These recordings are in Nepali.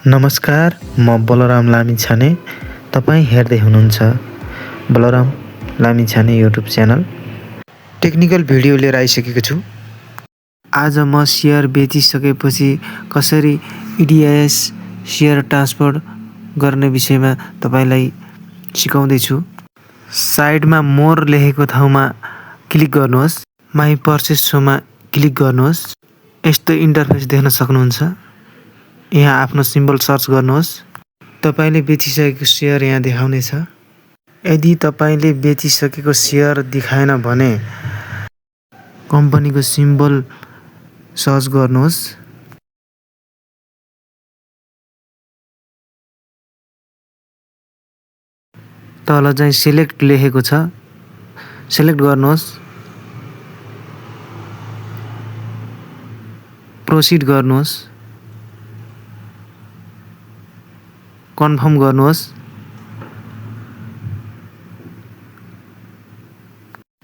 नमस्कार, म बलराम लामिछाने। तपाईँ हेर्दै हुनुहुन्छ Balram Lamichhane YouTube channel. Technical video लिएर आइसकेको छु। आज म सेयर बेचिसकेपछि कसरी इडिएस सेयर ट्रान्सफर गर्ने विषयमा तपाईलाई सिकाउँदैछु। साइडमा मोर लेखेको ठाउँमा क्लिक गर्नुहोस्। माई पर्चेस सोमा क्लिक गर्नुहोस्। यस्तो इन्टरफेस देख्न सक्नुहुन्छ। यहाँ आफ्नो सिम्बल सर्च गर्नुहोस्। तपाईले बेचिसकेको सेयर यहाँ देखाउनेछ। यदि तपाईले बेचिसकेको सेयर देखाएन भने कम्पनीको सिम्बल सर्च गर्नुहोस्। तल चाहिँ सिलेक्ट लेखेको छ, सिलेक्ट गर्नुहोस्। प्रोसिड गर्नुहोस्। कन्फर्म गर्नुहोस्।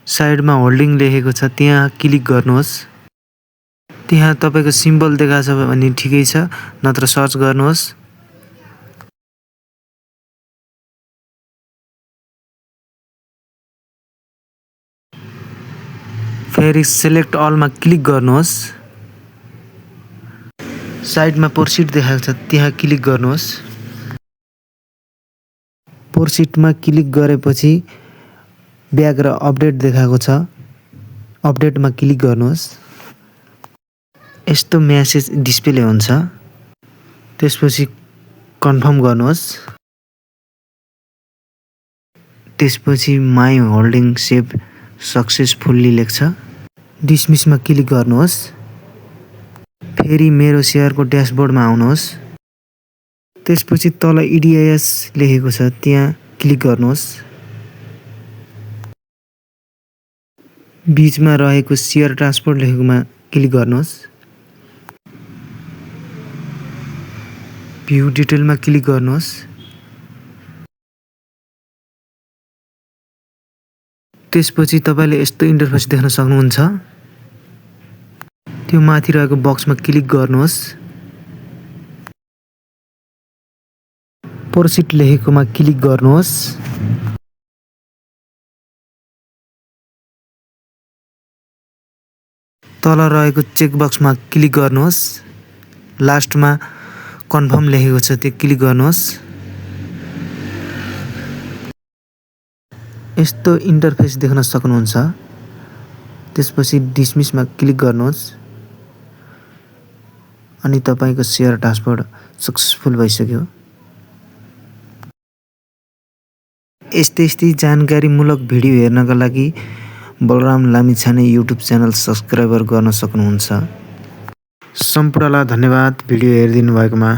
साइडमा होल्डिङ लेखेको छ, त्यहाँ क्लिक गर्नुहोस्। त्यहाँ तपाईको सिम्बल देखाएको छ भने ठिकै छ, नत्र सर्च गर्नुहोस्। फेरि सिलेक्ट अलमा क्लिक गर्नुहोस्। साइडमा प्रोसिड देखाएको छ, त्यहाँ क्लिक गर्नुहोस्। प्रोसिडमा क्लिक गरेपछि ब्याक र अपडेट देखाएको छ, अपडेटमा क्लिक गर्नुहोस्। यस्तो मेसेज डिस्प्ले हुन्छ। त्यसपछि कन्फर्म गर्नुहोस्। त्यसपछि माई होल्डिङ सेभ सक्सेसफुल्ली लेख्छ। डिसमिसमा क्लिक गर्नुहोस्। फेरि मेरो सेयरको ड्यासबोर्डमा आउनुहोस्। त्यसपछि तल इडिएस लेखेको छ, त्यहाँ क्लिक गर्नुहोस्। बीचमा रहेको सेयर ट्रान्सफर लेखेकोमा क्लिक गर्नुहोस्। भ्यू डिटेलमा क्लिक गर्नुहोस्। त्यसपछि तपाईले यस्तो इन्टरफेस देख्न सक्नुहुन्छ। त्यो माथि रहेको बक्समा क्लिक गर्नुहोस्। प्रोसिड लेखेकोमा क्लिक गर्नुहोस्। तल रहेको चेकबक्समा क्लिक गर्नुहोस्। लास्टमा कन्फर्म लेखेको छ, त्यो क्लिक गर्नुहोस्। यस्तो इन्टरफेस देख्न सक्नुहुन्छ। त्यसपछि डिसमिसमा क्लिक गर्नुहोस् अनि तपाईको सेयर ट्रान्सफर सक्सेसफुल भइसक्यो। यस्तै जानकारीमूलक भिडियो हेर्नका लागि Balram Lamichhane YouTube channel subscribe गर्न सक्नुहुन्छ। सम्पूर्णलाई धन्यवाद भिडियो हेरिदिनु भएकोमा।